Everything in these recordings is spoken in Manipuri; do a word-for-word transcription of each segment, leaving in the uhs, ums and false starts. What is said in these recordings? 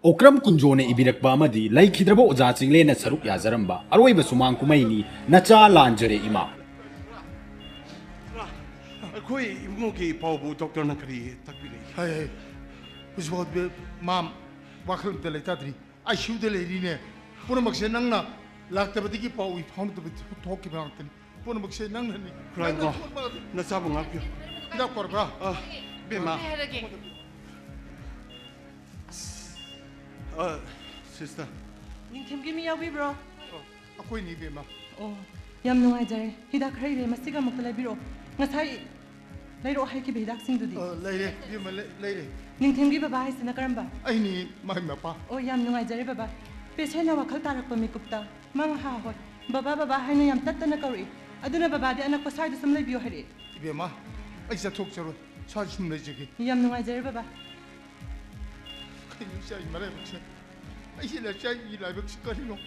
ꯑꯣꯀ꯭ꯔꯝ ꯀꯨꯟꯖꯣꯅ ꯏꯕꯤꯔꯛꯄ ꯑꯃꯗꯤ ꯂꯩꯈꯤꯗ꯭ꯔꯕ ꯑꯣꯖꯥ ꯆꯤꯡꯂꯦꯟꯅ ꯁꯔꯨꯛ ꯌꯥꯖꯔꯝꯕ ꯑꯔꯣꯏꯕ ꯁꯨꯃꯥꯡ ꯀꯨꯝꯍꯩꯅꯤ, ꯅꯆꯥ ꯂꯥꯟꯖꯔꯦ ꯏꯃꯥ꯫ ꯑꯩꯈꯣꯏ ꯏꯕꯨꯡꯉꯣꯒꯤ ꯄꯥꯎꯕꯨ ꯗꯣꯛꯇꯔꯅ ꯀꯔꯤ ꯇꯥꯛꯄꯤꯔꯛꯏ? ꯍꯥꯏ ꯍꯥꯏ꯫ ꯍꯧꯖꯤꯛꯐꯥꯎꯗꯤ ꯃꯥ ꯋꯥꯈꯜ ꯑꯝꯇ ꯂꯩꯇꯥꯗ꯭ꯔꯤ꯫ ꯑꯥꯏ ꯁꯤ ꯌꯨꯗ ꯂꯩꯔꯤꯅꯦ꯫ ꯄꯨꯝꯅꯃꯛꯁꯦ ꯅꯪꯅ ꯂꯥꯛꯇꯕꯗꯒꯤ ꯄꯥꯎ ꯏ ꯐꯥꯎꯅꯗꯕ ꯊꯣꯛꯈꯤꯕ ꯉꯥꯛꯇꯅꯤ꯫ ꯄꯨꯝꯅꯃꯛꯁꯦ ꯅꯪꯅꯅꯤ꯫ ꯈꯨꯔꯥꯏꯕꯨꯡꯉꯣ, ꯅꯪꯅ ꯊꯣꯛꯍꯟꯕ ꯉꯥꯛꯇꯅꯤ꯫ ꯅꯆꯥꯕꯨ ꯉꯥꯛꯄꯤꯌꯨ꯫ ꯍꯤꯗꯥꯛ ꯄꯨꯔꯛꯄ꯭ꯔꯥ? ꯑ, ꯕꯦꯝꯃ꯫ ꯀꯩ ꯍꯥꯏꯔꯒꯦ? ꯑ, ꯁꯤꯁꯇꯔ꯫ ꯅꯤꯡꯊꯦꯝꯒꯤ ꯃꯤ ꯌꯥꯎꯕꯤꯕ꯭ꯔꯣ? ꯑꯣ, ꯑꯩꯈꯣꯏꯅꯤ ꯏꯕꯦꯝꯃ꯫ ꯑꯣ, ꯌꯥꯝ ꯅꯨꯡꯉꯥꯏꯖꯔꯦ꯫ ꯍꯤꯗꯥꯛ ꯈꯔ ꯏꯔꯦ, ꯃꯁꯤꯒ ꯑꯃꯨꯛꯇ ꯂꯩꯕꯤꯔꯛꯑꯣ꯫ ꯉꯁꯥꯏ ꯂꯩꯔꯛꯑꯣ ꯍꯥꯏꯈꯤꯕ ꯍꯤꯗꯥꯛꯁꯤꯡꯗꯨꯗꯤ? ꯑ, ꯂꯩꯔꯦ ꯏꯕꯦꯝꯃ, ꯂꯩ- ꯂꯩꯔꯦ꯫ ꯅꯤꯡꯊꯦꯝꯒꯤ ꯕꯕꯥ ꯍꯥꯏꯁꯤꯅ ꯀꯔꯝꯕ? ꯑꯩꯅꯤ ꯃꯥꯏ ꯃꯄꯥ꯫ ꯑꯣ, ꯌꯥꯝ ꯅꯨꯡꯉꯥꯏꯖꯔꯦ ꯕꯕꯥ꯫ ꯄꯦꯁꯦꯟꯅ ꯋꯥꯈꯜ ꯇꯥꯔꯛꯄ ꯃꯤꯀꯨꯞꯇ ꯃꯥ ꯉꯍꯥ ꯍꯣꯏ ꯕꯕꯥ ꯕꯕꯥ ꯍꯥꯏꯅ ꯌꯥꯝ ꯇꯠꯇꯅ ꯀꯧꯔꯛꯏ꯫ ꯑꯗꯨꯅ ꯕꯕꯥꯗꯤ ꯑꯅꯛꯄ ꯁ꯭ꯋꯥꯏꯗ ꯁꯨꯝ ꯂꯩꯕꯤꯌꯨ ꯍꯥꯏꯔꯛꯑꯦ꯫ ꯏꯕꯦꯝꯃ, ꯑꯩ ꯆꯠꯊꯣꯛꯆꯔꯣꯏ꯫ ꯁ꯭ꯋꯥꯏꯗ ꯁꯨꯝ ꯂꯩꯖꯒꯦ꯫ ꯌꯥꯝ ꯅꯨꯡꯉꯥꯏꯖꯔꯦ ꯕꯕꯥ꯫ ꯀꯩꯅꯣ ꯏꯆꯥꯒꯤ ꯃꯔꯥꯏꯕꯛꯁꯦ? ꯑꯩꯒꯤ ꯏꯆꯥꯒꯤ ꯂꯥꯏꯕꯛꯁꯦ ꯀꯔꯤꯅꯣ?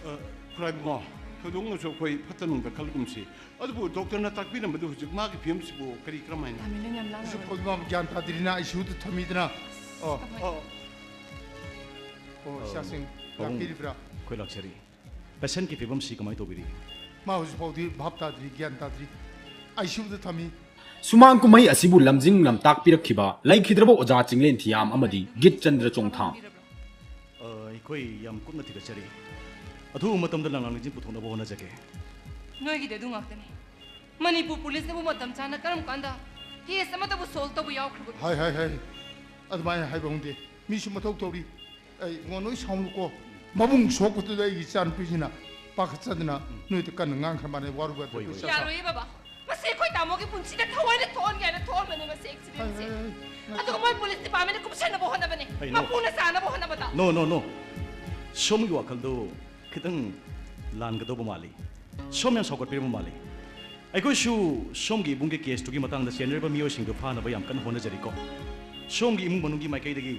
ꯑ, ꯈꯨꯔꯥꯏꯕꯨꯡꯉꯣ, ꯊꯣꯏꯗꯣꯛꯅꯁꯨ ꯑꯩꯈꯣꯏ ꯐꯠꯇ ꯅꯨꯡꯗ ꯈꯜꯂꯒꯨꯝꯁꯤ꯫ ꯑꯗꯨꯕꯨ ꯗꯣꯛꯇꯔꯅ ꯇꯥꯛꯄꯤꯔꯝꯕꯗꯨ ꯍꯧꯖꯤꯛ ꯃꯥꯒꯤ ꯐꯤꯕꯝꯁꯤꯕꯨ ꯀꯔꯤ ꯀꯔꯝꯍꯥꯏꯅ? ꯇꯥꯃꯤꯂꯦꯟ ꯌꯥꯝ ꯂꯥꯡꯉꯦ꯫ ꯍꯧꯖꯤꯛ ꯐꯥꯎꯗꯤ ꯃꯥ ꯒ꯭ꯌꯥꯟ ꯇꯥꯗ꯭ꯔꯤꯅ ꯑꯥꯏ ꯁꯤ ꯌꯨꯗ ꯊꯝꯃꯤꯗꯅ꯫ ꯑꯣ, ꯑ, ꯑꯣ, ꯏꯆꯥꯁꯤꯡ ꯄꯥꯕꯨꯡ, ꯂꯥꯛꯄꯤꯔꯤꯕ꯭ꯔꯥ? ꯑꯩꯈꯣꯏ ꯂꯥꯛꯆꯔꯤ꯫ ꯄꯦꯁꯦꯟꯠꯀꯤ ꯐꯤꯕꯝꯁꯤ ꯀꯃꯥꯏꯅ ꯇꯧꯕꯤꯔꯤ? ꯃꯥ ꯍꯧꯖꯤꯛ ꯐꯥꯎꯗꯤ ꯚꯥꯞ ꯇꯥꯗ꯭ꯔꯤ, ꯒ꯭ꯌꯥꯟ ꯇꯥꯗ꯭ꯔꯤ꯫ ꯑꯥꯏ ꯁꯤ ꯌꯨꯗ ꯊꯝꯃꯤ꯫ ꯁꯨꯃꯥꯡ ꯀꯨꯝꯍꯩ ꯑꯁꯤꯕꯨ ꯂꯝꯖꯤꯡ ꯂꯝꯇꯥꯛꯄꯤꯔꯛꯈꯤꯕ ꯂꯩꯈꯤꯗ꯭ꯔꯕ ꯑꯣꯖꯥ ꯆꯤꯡꯂꯦꯟ ꯊꯤꯌꯥꯝ ꯑꯃꯗꯤ ꯒꯤꯠ ꯆꯟꯗ꯭ꯔ ꯆꯣꯡꯊꯥꯝ꯫ ꯑ, ꯑꯩꯈꯣꯏ ꯌꯥꯝ ꯀꯨꯞꯅ ꯊꯤꯒꯠꯆꯔꯤ꯫ ꯑꯊꯨꯕ ꯃꯇꯝꯗ ꯂꯥꯡꯂꯥꯡ ꯂꯤꯡꯖꯦꯜ ꯄꯨꯊꯣꯛꯅꯕ ꯍꯣꯠꯅꯖꯒꯦ꯫ ꯅꯣꯏꯒꯤꯗꯤ ꯑꯗꯨ ꯉꯥꯛꯇꯅꯤ꯫ ꯃꯅꯤꯄꯨꯔ ꯄꯨꯂꯤꯁꯅꯕꯨ ꯃꯇꯝ ꯆꯥꯅ ꯀꯔꯝ ꯀꯥꯟꯗ ꯀꯦꯁ ꯑꯃꯇꯕꯨ ꯁꯣꯜꯕ ꯇꯧꯕ ꯌꯥꯎꯈ꯭ꯔꯕꯒꯦ? ꯍꯥꯏ ꯍꯥꯏ ꯍꯥꯏ꯫ ꯑꯗꯨꯃꯥꯏꯅ ꯍꯥꯏꯕ ꯈꯪꯗꯦ꯫ ꯃꯤꯁꯨ ꯃꯊꯧ ꯇꯧꯔꯤ꯫ ꯑꯩ ꯉꯣ ꯅꯣꯏ ꯁꯥꯎꯅꯨꯀꯣ꯫ ꯃꯕꯨꯡ ꯁꯣꯛꯄꯗꯨꯗ ꯑꯩꯒꯤ ꯏꯆꯥ ꯅꯨꯄꯤꯁꯤꯅ ꯄꯥꯈꯠꯆꯗꯅ ꯅꯣꯏꯗ ꯀꯟꯅ ꯉꯥꯡꯈ꯭ꯔ ꯃꯥꯜꯂꯦ, ꯋꯥꯔꯨꯕ ꯍꯣꯏ, ꯍꯣꯏ꯫ ꯏꯆꯥ꯫ ꯌꯥꯔꯣꯏꯌꯦ ꯕꯕꯥ꯫ ꯃꯁꯤ ꯑꯩꯈꯣꯏ ꯇꯥꯃꯣꯒꯤ ꯄꯨꯟꯁꯤꯗ ꯊꯑꯣꯏꯅ ꯊꯣꯛꯍꯟꯒꯦ ꯍꯥꯏꯅ ꯊꯣꯛꯍꯟꯕꯅꯦ ꯃꯁꯤ ꯑꯦꯛꯁꯤꯗꯦꯟꯁꯦ꯫ ꯍꯥꯏ, ꯍꯥꯏ, ꯍꯥꯏ꯫ ꯑꯗꯨꯒ ꯃꯣꯏ ꯄꯨꯂꯤꯁ ꯗꯤꯄꯥꯔꯠꯃꯦꯟꯅ ꯀꯨꯞꯁꯟꯅꯕ ꯍꯣꯠꯅꯕꯅꯦ꯫ ꯀꯩꯅꯣ? ꯃꯄꯨꯅ ꯆꯥꯅꯕ ꯍꯣꯠꯅꯕꯗ꯫ No, no, no. ꯁꯣꯝꯒꯤ ꯋꯥꯈꯜꯗꯨ ꯈꯤꯇꯪ ꯂꯥꯟꯒꯗꯧꯕ ꯃꯥꯜꯂꯤ꯫ ꯁꯣꯝ ꯌꯥꯝ ꯁꯥꯎꯒꯠꯄꯤꯔꯕ ꯃꯥꯜꯂꯤ꯫ ꯑꯩꯈꯣꯏꯁꯨ ꯁꯣꯝꯒꯤ ꯏꯕꯨꯡꯒꯤ ꯀꯦꯁꯇꯨꯒꯤ ꯃꯇꯥꯡꯗ ꯆꯦꯟꯅꯔꯤꯕ ꯃꯤꯑꯣꯏꯁꯤꯡꯗꯨ ꯐꯥꯅꯕ ꯌꯥꯝ ꯀꯟꯅ ꯍꯣꯠꯅꯖꯔꯤꯀꯣ꯫ ꯁꯣꯝꯒꯤ ꯏꯃꯨꯡ ꯃꯅꯨꯡꯒꯤ ꯃꯥꯏꯀꯩꯗꯒꯤ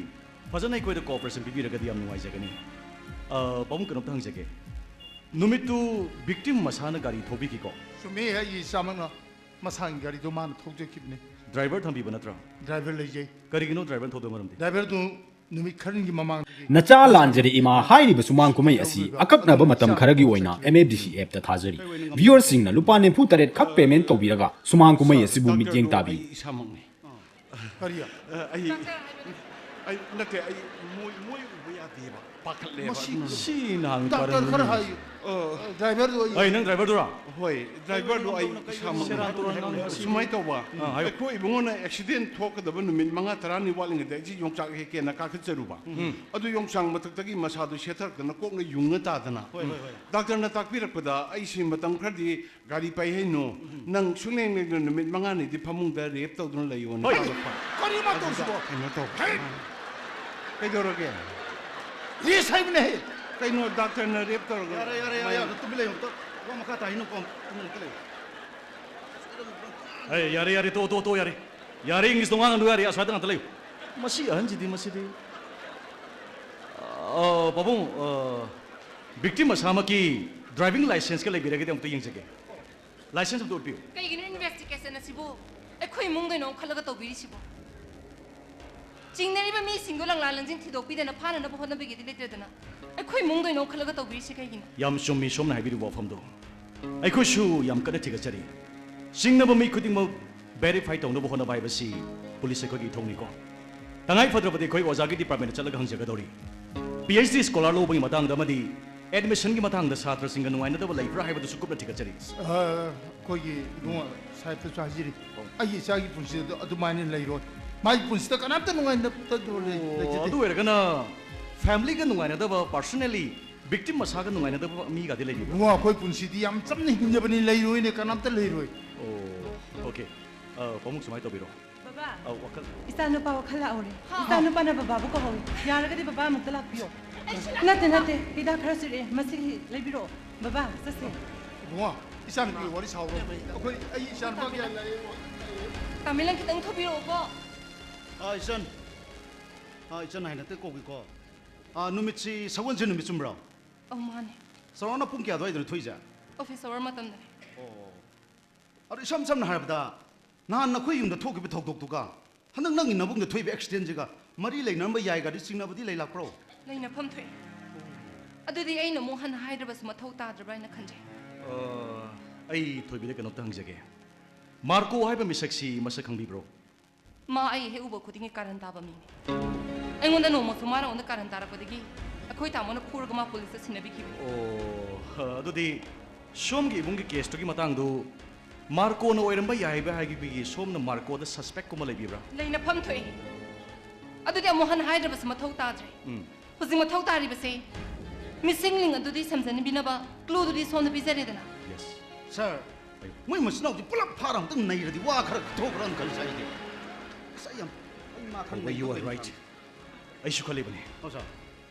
ꯐꯖꯅ ꯑꯩꯈꯣꯏꯗ ꯀꯣꯑꯣꯄꯔꯦꯁꯟ ꯄꯤꯕꯤꯔꯒꯗꯤ ꯌꯥꯝ ꯅꯨꯡꯉꯥꯏꯖꯒꯅꯤ꯫ ꯑ, ꯄꯥꯕꯨꯡ, ꯀꯩꯅꯣꯝꯇ ꯍꯪꯖꯒꯦ꯫ ꯅꯨꯃꯤꯠꯇꯨ ꯚꯤꯛꯇꯤꯝ ꯃꯁꯥꯅ ꯒꯥꯔꯤ ꯊꯧꯕꯤꯈꯤꯀꯣ? ꯆꯨꯝꯃꯤ, ꯑꯩꯒꯤ ꯏꯆꯥꯃꯛꯅ ꯃꯁꯥꯒꯤ ꯒꯥꯔꯤꯗꯣ ꯃꯥꯅ ꯊꯧꯖꯈꯤꯕꯅꯤ꯫ ꯗ꯭ꯔꯥꯏꯚꯔ ꯊꯝꯕꯤꯕ ꯅꯠꯇ꯭ꯔꯥ? ꯗ꯭ꯔꯥꯏꯚꯔ ꯂꯩꯖꯩ꯫ ꯀꯔꯤꯒꯤꯅꯣ ꯗ꯭ꯔꯥꯏꯚꯔ ꯊꯧꯗꯕ ꯃꯔꯝꯗꯤ? ꯗ꯭ꯔꯥꯏꯚꯔꯗꯨ ꯅꯨꯃꯤꯠ ꯈꯔꯅꯤꯒꯤ ꯃꯃꯥꯡꯗꯒꯤ ꯅꯆꯥ ꯂꯥꯟꯖꯔꯦ ꯏꯃꯥ ꯍꯥꯏꯔꯤꯕ ꯁꯨꯃꯥꯡ ꯀꯨꯝꯍꯩ ꯑꯁꯤ ꯑꯀꯛꯅꯕ ꯃꯇꯝ ꯈꯔꯒꯤ ꯑꯣꯏꯅ M F D C app ꯇ ꯊꯥꯖꯔꯤ꯫ Viewer ꯁꯤꯡꯅ ꯂꯨꯄꯥ ꯅꯤꯐꯨ ꯇꯔꯦꯠ ꯈꯛ payment ꯇꯧꯕꯤꯔꯒ ꯁꯨꯃꯥꯡ ꯀꯨꯝꯍꯩ ꯑꯁꯤꯕꯨ ꯃꯤꯠꯌꯦꯡ ꯇꯥꯕꯤꯌꯨ꯫ ꯑꯩ ꯏꯁꯥꯃꯛꯅꯤ꯫ ꯀꯔꯤ? ꯑꯩ ꯑꯩ ꯅꯠꯇꯦ, ꯑꯩ ꯃꯣꯏ ꯃꯣꯏ ꯎꯕ ꯌꯥꯗꯦꯕ, ꯄꯥꯈꯠꯂꯦꯕ꯫ ꯃꯁꯤ ꯑꯗꯨꯅ ꯁꯤ ꯅꯍꯥꯟ ꯗꯥꯛꯇꯔ ꯈꯔ ꯍꯥꯏ꯫ ꯗ꯭ꯔꯥꯏꯚꯔꯗꯣ ꯑꯩ ꯑꯩ ꯅꯪ ꯗ꯭ꯔꯥꯏꯚꯔꯗꯨꯔꯣ? ꯍꯣꯏ, ꯗ꯭ꯔꯥꯏꯚꯔꯗꯣ ꯑꯩ ꯏꯁꯥꯃꯛꯅꯤ꯫ ꯁꯦꯔꯥꯟ ꯇꯨꯔꯥꯟ ꯉꯥꯡꯉꯦ꯫ ꯁꯨꯃꯥꯏꯅ ꯇꯧꯕ, ꯑꯥ, ꯍꯥꯏꯌꯨ꯫ ꯑꯩꯈꯣꯏ ꯏꯕꯨꯡꯉꯣꯅ ꯑꯦꯛꯁꯤꯗꯦꯟ ꯊꯣꯛꯀꯗꯕ ꯅꯨꯃꯤꯠ ꯃꯉꯥ ꯇꯔꯥꯅꯤ ꯋꯥꯠꯂꯤꯉꯩꯗ ꯑꯩꯁꯤ ꯌꯣꯡꯆꯥꯛ ꯍꯦꯛ ꯀꯦꯅ ꯀꯥꯈꯠꯆꯔꯨꯕ꯫ ꯑꯗꯨ ꯌꯣꯡꯆꯥꯛ ꯃꯊꯛꯇꯒꯤ ꯃꯁꯥꯗꯨ ꯁꯦꯠꯊꯔꯛꯇꯅ ꯀꯣꯛꯅ ꯌꯨꯡꯉ ꯇꯥꯗꯅ꯫ ꯗꯥꯛꯇꯔꯅ ꯇꯥꯛꯄꯤꯔꯛꯄꯗ ꯑꯩꯁꯤ ꯃꯇꯝ ꯈꯔꯗꯤ ꯒꯥꯔꯤ ꯄꯥꯏ ꯍꯩꯅꯨ, ꯅꯪ ꯁꯨꯡꯂꯦꯡ ꯂꯦꯡꯗꯅ ꯅꯨꯃꯤꯠ ꯃꯉꯥꯅꯤꯗꯤ ꯐꯃꯨꯡꯗ ꯔꯦꯞ ꯇꯧꯗꯨꯅ ꯂꯩꯌꯣꯅ ꯍꯣꯏ꯫ ꯇꯥꯛꯂꯛꯄ꯫ ꯀꯔꯤ ꯃꯥ ꯇꯧꯁꯤꯕꯣ? ꯀꯩꯅꯣ ꯇꯧ꯫ ꯀꯩꯗꯧꯔꯒꯦ? ꯔꯦꯁ ꯍꯥꯏꯕꯅꯦ꯫ ꯀꯩꯅꯣ ꯗꯥꯛꯇꯔꯅ ꯔꯦꯞ ꯇꯧꯔꯒ ꯌꯥꯔꯦ ꯌꯥꯔꯦ ꯌꯥꯔꯦ, ꯇꯨꯃꯤꯟ ꯂꯩꯌꯨ ꯑꯝꯇ꯫ ꯋꯥ ꯃꯈꯥ ꯇꯥꯍꯟꯅꯨꯀꯣ, ꯇꯨꯃꯤꯟ ꯑꯝꯇ ꯂꯩꯌꯨ꯫ ꯑꯦ, ꯌꯥꯔꯦ ꯌꯥꯔꯦ, ꯇꯣ ꯇꯣ ꯇꯣ, ꯌꯥꯔꯦ꯫ ꯌꯥꯔꯦ, ꯏꯪꯂꯤꯁꯇꯣ ꯉꯥꯡꯒꯅꯨ, ꯌꯥꯔꯦ, ꯑꯁ꯭ꯋꯥꯏꯗ ꯉꯥꯛꯇ ꯂꯩꯌꯨ꯫ ꯃꯁꯤ ꯑꯍꯟꯁꯤꯗꯤ, ꯃꯁꯤꯗꯤ꯫ ꯑ, ꯄꯥꯕꯨꯡ, ꯑ, victim ꯃꯁꯥꯃꯛꯀꯤ driving license ꯀ ꯂꯩꯕꯤꯔꯒꯗꯤ ꯑꯃꯨꯛꯇ ꯌꯦꯡꯖꯒꯦ꯫ License ꯑꯝꯇ ꯎꯠꯄꯤꯌꯨ꯫ ꯀꯩꯒꯤꯅꯣ investigation ꯑꯁꯤꯕꯨ ꯑꯩꯈꯣꯏ ꯏꯃꯨꯡꯗ ꯑꯣꯏꯅ ꯑꯣꯟꯈꯠꯂꯒ ꯇꯧꯕꯤꯔꯤꯁꯤꯕꯣ? ꯆꯤꯡꯅꯔꯤꯕ ꯃꯤꯁꯤꯡꯗꯣ ꯂꯪꯂꯥ ꯂꯪꯖꯤꯡ ꯊꯤꯗꯣꯛꯄꯤꯗꯅ ꯐꯥꯅꯅꯕ ꯍꯣꯠꯅꯕꯒꯤꯗꯤ ꯂꯩꯇ꯭ꯔꯗꯅ ꯑꯩꯈꯣꯏ ꯏꯃꯨꯡꯗ ꯑꯣꯏꯅ ꯑꯣꯟꯈꯠꯂꯒ ꯇꯧꯕꯤꯔꯤꯁꯤ ꯀꯩꯒꯤꯅꯣ? ꯌꯥꯝ ꯆꯨꯝꯃꯤ ꯁꯣꯝꯅ ꯍꯥꯏꯕꯤꯔꯤꯕ ꯋꯥꯐꯝꯗꯣ꯫ ꯑꯩꯈꯣꯏꯁꯨ ꯌꯥꯝ ꯀꯟꯅ ꯊꯤꯒꯠꯆꯔꯤ꯫ ꯆꯤꯡꯅꯕ ꯃꯤ ꯈꯨꯗꯤꯡꯃꯛ verify ꯇꯧꯅꯕ ꯍꯣꯠꯅꯕ ꯍꯥꯏꯕꯁꯤ ꯄꯨꯂꯤꯁ ꯑꯩꯈꯣꯏꯒꯤ ꯏꯊꯧꯅꯤꯀꯣ꯫ ꯇꯉꯥꯏ ꯐꯗ꯭ꯔꯕꯗꯤ ꯑꯩꯈꯣꯏ ꯑꯣꯖꯥꯒꯤ department ꯇ ꯆꯠꯂꯒ ꯍꯪꯖꯒꯗꯧꯔꯤ꯫ PhD scholar ꯂꯧꯕꯒꯤ ꯃꯇꯥꯡꯗ ꯑꯃꯗꯤ admission ꯒꯤ ꯃꯇꯥꯡꯗ ꯁꯥꯇ꯭ꯔꯁꯤꯡꯒ ꯅꯨꯡꯉꯥꯏꯅꯗꯕ ꯂꯩꯕ꯭ꯔꯥ ꯍꯥꯏꯕꯗꯨꯁꯨ ꯀꯨꯞꯅ ꯊꯤꯒꯠꯆꯔꯤ꯫ ꯑꯩꯈꯣꯏꯒꯤ ꯏꯕꯨꯡꯉꯣ ꯁꯥꯍꯦꯕꯇꯁꯨ ꯍꯥꯏꯖꯔꯤ꯫ ꯑꯩꯒꯤ ꯏꯆꯥꯒꯤ ꯄꯨꯟꯁꯤꯗ ꯑꯗꯨꯃꯥꯏꯅ ꯂꯩꯔꯣꯏ꯫ ꯃꯥꯒꯤ ꯄꯨꯟꯁꯤꯗ ꯀꯅꯥꯝꯇ ꯅꯨꯡꯉꯥꯏꯅ ꯂꯩꯖꯗꯦ꯫ ꯑꯗꯨ ꯑꯣꯏꯔꯒꯅ family ꯒ ꯅꯨꯡꯉꯥꯏꯅꯗꯕ, personally victim ꯃꯁꯥꯒ ꯅꯨꯡꯉꯥꯏꯅꯗꯕ ꯃꯤꯒꯗꯤ ꯂꯩꯕꯤꯕ꯭ꯔꯥ? ꯏꯕꯨꯡꯉꯣ, ꯑꯩꯈꯣꯏ ꯄꯨꯟꯁꯤꯗꯤ ꯌꯥꯝ ꯆꯝꯅ ꯍꯤꯡꯖꯕꯅꯤ, ꯂꯩꯔꯣꯏꯅꯦ, ꯀꯅꯥꯝꯇ ꯂꯩꯔꯣꯏ꯫ ꯑꯣ, okay꯫ ꯑ, ꯄꯥꯕꯨꯡ ꯁꯨꯃꯥꯏꯅ ꯇꯧꯕꯤꯔꯣ꯫ ꯕꯕꯥ, ꯑꯧ, ꯋꯥꯈꯜ ꯏꯆꯥꯅꯨꯄꯥ ꯋꯥꯈꯜ ꯂꯥꯛꯍꯧꯔꯦ꯫ ꯏꯆꯥꯅꯨꯄꯥꯅ ꯕꯕꯥꯕꯨ ꯀꯧꯍꯧꯔꯦ꯫ ꯌꯥꯔꯒꯗꯤ ꯕꯕꯥ ꯑꯃꯨꯛꯇ ꯂꯥꯛꯄꯤꯌꯣ꯫ ꯅꯠꯇꯦ, ꯅꯠꯇꯦ, ꯍꯤꯗꯥꯛ ꯈꯔ ꯁꯤꯔꯛꯑꯦ, ꯃꯁꯤꯒꯤ ꯂꯩꯕꯤꯔꯛꯑꯣ꯫ ꯕꯕꯥ, ꯆꯠꯁꯦ꯫ ꯏꯕꯨꯡꯉꯣ, ꯏꯆꯥꯅꯨꯄꯤ ꯋꯥꯔꯤ ꯁꯥꯎꯔꯣ꯫ ꯑꯩꯈꯣꯏ, ꯑꯩ ꯏꯆꯥꯅꯨꯄꯥꯒꯤ ꯇꯥꯃꯤꯂꯪ ꯈꯤꯇꯪ ꯊꯨꯕꯤꯔꯛꯑꯣꯀꯣ꯫ ꯑꯥ, ꯏꯆꯟ꯫ ꯑꯥ, ꯏꯆꯟ ꯍꯥꯏꯅ ꯍꯦꯛꯇ ꯀꯧꯒꯦꯀꯣ꯫ ꯑꯥ, ꯅꯨꯃꯤꯠꯁꯤ ꯁꯒꯣꯜꯁꯦꯟ ꯅꯨꯃꯤꯠ ꯆꯨꯝꯕ꯭ꯔꯣ? ꯑꯧ, ꯃꯥꯅꯦ꯫ ꯆꯥꯎꯔꯥꯛꯅ ꯄꯨꯡ ꯀꯌꯥ ꯑꯗꯨꯋꯥꯏꯗꯅꯣ ꯊꯣꯛꯏꯁꯦ? Office hour ꯃꯇꯝꯗꯅꯦ꯫ ꯑꯗꯣ ꯏꯁꯝ ꯁꯝꯅ ꯍꯥꯏꯔꯕꯗ, ꯅꯍꯥꯟ ꯅꯈꯣꯏ ꯌꯨꯝꯗ ꯊꯣꯛꯈꯤꯕ ꯊꯧꯗꯣꯛꯇꯨꯒ ꯍꯟꯗꯛ ꯅꯪꯒꯤ ꯅꯕꯨꯡꯗ ꯊꯣꯛꯏꯕ accident ꯁꯤꯒ ꯃꯔꯤ ꯂꯩꯅꯔꯝꯕ ꯌꯥꯏꯒꯗꯤ ꯆꯤꯡꯅꯕꯗꯤ ꯂꯩ ꯂꯥꯛꯄ꯭ꯔꯣ? ꯂꯩꯅꯐꯝ ꯊꯣꯛꯑꯦ꯫ ꯑꯗꯨꯗꯤ ꯑꯩꯅ ꯑꯃꯨꯛ ꯍꯟꯅ ꯍꯥꯏꯗ꯭ꯔꯕꯁꯨ ꯃꯊꯧ ꯇꯥꯗ꯭ꯔꯕ꯭ꯔꯥ ꯍꯥꯏꯅ ꯈꯟꯖꯩ꯫ ꯑ, ꯑꯩ ꯊꯣꯏꯕꯤꯗ ꯀꯩꯅꯣꯝꯇ ꯍꯪꯖꯒꯦ꯫ ꯃꯥꯔꯀꯣ ꯍꯥꯏꯕ ꯃꯤꯁꯛꯁꯤ ꯃꯁꯛ ꯈꯪꯕꯤꯕ꯭ꯔꯣ? ꯃꯥ ꯑꯩ ꯍꯦꯛ ꯎꯕ ꯈꯨꯗꯤꯡꯒꯤ ꯀꯥꯔꯟ ꯇꯥꯕ ꯃꯤꯅꯤ꯫ ꯑꯩꯉꯣꯟꯗ ꯅꯣꯡꯃꯁꯨ ꯃꯥꯅ ꯑꯩꯉꯣꯟꯗ ꯀꯥꯔꯟ ꯇꯥꯔꯛꯄꯗꯒꯤ ꯑꯩꯈꯣꯏ ꯇꯥꯃꯣꯅ ꯐꯨꯔꯒ ꯃꯥ ꯄꯨꯂꯤꯁꯇ ꯁꯤꯟꯅꯕꯤꯈꯤꯕꯅꯤ꯫ ꯑꯣ, ꯑꯗꯨꯗꯤ ꯁꯣꯝꯒꯤ ꯏꯕꯨꯡꯒꯤ ꯀꯦꯁꯇꯨꯒꯤ ꯃꯇꯥꯡꯗꯨ ꯃꯥꯔꯀꯣꯅ ꯑꯣꯏꯔꯝꯕ ꯌꯥꯏꯕ ꯍꯥꯏꯕꯒꯤ ꯁꯣꯝꯅ ꯃꯥꯔꯀꯣꯗ ꯁꯁꯄꯦꯛꯀꯨꯝꯕ ꯂꯩꯕꯤꯕ꯭ꯔꯥ? ꯂꯩꯅꯐꯝ ꯊꯣꯛꯑꯦ꯫ ꯑꯗꯨꯗꯤ ꯑꯃꯨꯛ ꯍꯟꯅ ꯍꯥꯏꯗ꯭ꯔꯕꯁꯨ ꯃꯊꯧ ꯇꯥꯗ꯭ꯔꯦ꯫ ꯎꯝ꯫ ꯍꯧꯖꯤꯛ ꯃꯊꯧ ꯇꯥꯔꯤꯕꯁꯦ missing link ꯑꯗꯨꯗꯤ ꯁꯝꯖꯟꯕꯤꯅꯕ clue ꯗꯨꯗꯤ ꯁꯣꯝꯗ ꯄꯤꯖꯔꯦꯗꯅ꯫ Yes. ꯁꯥꯔ, ꯃꯣꯏ ꯃꯆꯤꯟ ꯃꯅꯥꯎꯗꯤ ꯄꯨꯂꯞ ꯐꯥꯔ ꯑꯝꯇꯪ ꯅꯩꯔꯗꯤ ꯋꯥ ꯈꯔ ꯊꯣꯛꯈ꯭ꯔꯅ ꯈꯜꯂꯤ ꯁꯥꯔ ꯑꯩꯗꯤ꯫ ꯑꯁ, ꯑꯩ ꯌꯥꯝ, ꯑꯩ ꯃꯥ ꯈꯔ ꯍꯣꯏ, you are ꯅꯩꯗꯧ right. ꯂꯩꯕ꯫ ꯑꯩꯁꯨ ꯈꯜꯂꯤꯕꯅꯤ꯫ ꯑꯣ, ꯁꯥꯔ꯫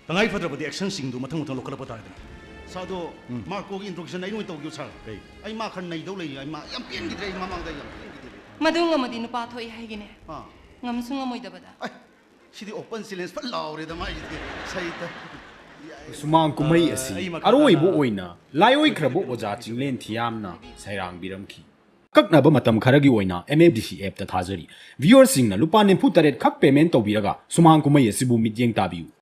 ꯇꯉꯥꯏ ꯐꯗ꯭ꯔꯕꯗꯤ ꯑꯦꯛꯁꯟꯁꯤꯡꯗꯨ ꯃꯊꯪ ꯃꯊꯪ ꯂꯧꯈꯠꯂꯛꯄ ꯇꯥꯔꯦꯗꯅ꯫ ꯁꯥꯔ, ꯑꯗꯣ ꯎꯝ꯫ ꯃꯥꯔꯀꯣꯒꯤ introduction ꯑꯩ ꯑꯣꯏꯅ ꯇꯧꯒꯦ, ꯁꯥꯔ꯫ ꯀꯩ? ꯑꯩ ꯃꯥ ꯈꯔ ꯅꯩꯗꯧ ꯂꯩ꯫ ꯑꯩ ꯃꯥ ꯌꯥꯝ ꯄꯦꯟꯈꯤꯗ꯭ꯔꯦ, ꯑꯩ ꯃꯃꯥꯡꯗ ꯑꯩ ꯌꯥꯝ ꯄꯦꯟꯈꯤꯗ꯭ꯔꯦ꯫ ꯃꯗꯨ ꯉꯝꯃꯗꯤ ꯅꯨꯄꯥ ꯊꯣꯛꯏ ꯍꯥꯏꯒꯤꯅꯦ꯫ ꯑꯥ꯫ ꯉꯝꯁꯨ ꯉꯝꯃꯣꯏꯗꯕꯗ꯫ ꯑꯩ, ꯁꯤꯗꯤ open challenge ꯐꯖꯅ ꯂꯥꯎꯔꯦꯗ ꯃꯥꯏꯁꯤꯗꯤ꯫ ꯁꯩꯇ꯫ ꯁꯨꯃꯥꯡ ꯀꯨꯝꯍꯩ ꯑꯁꯤ ꯑꯩ ꯃꯈꯥ ꯑꯔꯣꯏꯕ ꯇꯥꯅ ꯑꯣꯏꯅ ꯂꯥꯏꯑꯣꯏꯈ꯭ꯔꯕ ꯑꯣꯖꯥ ꯆꯤꯡꯂꯦꯟ ꯊꯤꯌꯥꯝꯅ ꯁꯩꯔꯥꯡꯕꯤꯔꯝꯈꯤ꯫ ꯑꯀꯛꯅꯕ ꯃꯇꯝ ꯈꯔꯒꯤ ꯑꯣꯏꯅ M F D C app ꯇ ꯊꯥꯖꯔꯤ꯫ Viewer ꯁꯤꯡꯅ ꯂꯨꯄꯥ ꯅꯤꯐꯨ ꯇꯔꯦꯠ ꯈꯛ payment ꯇꯧꯕꯤꯔꯒ ꯁꯨꯃꯥꯡ ꯀꯨꯝꯍꯩ ꯑꯁꯤꯕꯨ ꯃꯤꯠꯌꯦꯡ ꯇꯥꯕꯤꯌꯨ꯫